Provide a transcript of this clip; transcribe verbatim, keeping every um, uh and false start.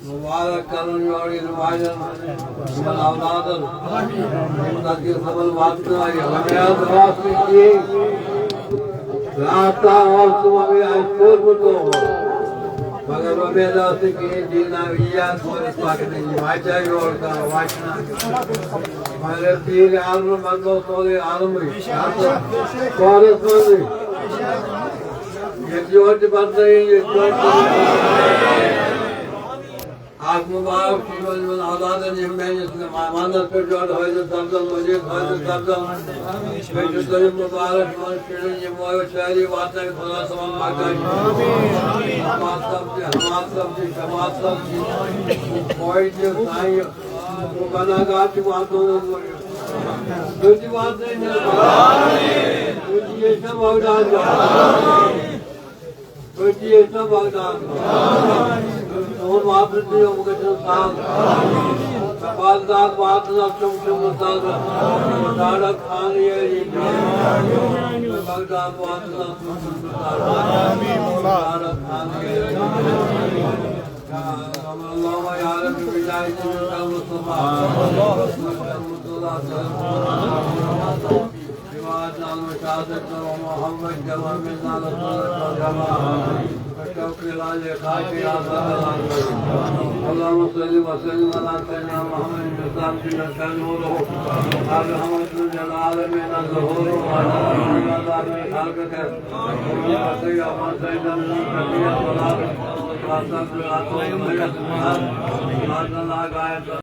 مبارک کرُن یورٕ یِنہٕ والٮ۪ن یِمن اولادن۔ یِم تقدیٖر صٲبن واتنٲیِو۔ مےٚ حظ اوس نہٕ کِہیٖنۍ۔ راتھ تام اوس نہٕ وۄنۍ اَسہِ کوٚرمُت اوس۔ مگر وۄمید ٲس نہٕ کِہیٖنۍ، دیٖن آو یی یاد کٔرِتھ پکنہٕ۔ یِم اَتہِ آیہِ یورٕ کران وَچھنہٕ۔ مگر پیٖرِ عالمہٕ بدلو سورُے عالمٕے۔ اَتھ پورس منٛزٕے۔ ییٚتہِ یورٕ تہِ بدلٲیِو، ییٚتہِ یورٕ تہِ۔ اکھ مبارک چھُ یِمن، یِمن اولادن، یِم میٲنِس وانس پٮ۪ٹھ یورٕ حٲضِر سپدن، مزید حٲضِر سپدن۔ بیٚیہِ چھُ تۄہہِ مبارک یِمن شُرٮ۪ن، یِم وٲتۍ سٲری واتنٲوِتھ خۄدا صٲبن مکان۔ حماد صٲب تہِ، حماد صٲب تہِ، شماد صٲب تہِ، بوے تہِ، سانہِ گناہگار تہِ واتنٲوِتھ۔ تُہۍ تہِ واتنٲوِتھ۔ تُہۍ تہِ ییٚژھِو بغداد گژھُن۔ تُہۍ تہِ ییٚژھِو بغداد۔ تُہُنٛد واپس یُن گژھِ سہل۔ بغداد واتنس تِم چھِ مُستعد۔ ڈاڈک خان ییٚلہِ بغداد واتنس تِم چھِ مُستعد۔ ڈاڈک خان ییٚلہِ۔ اللهم يا رب بجاه سيدنا المصطفى محمد صلى الله عليه وسلم. جماعتنا المشاهدة ومحمد جماعة منا لصلاة الجماعة. والتوفيق على خاطر يا سلام. اللهم صل وسلم على سيدنا محمد الإسلام جل شانه. قال محمد جل العالمين ظهوره وعلى آله وصحبه خلقك. ومن يطع من سيدنا من النبي صلى الله عليه وسلم.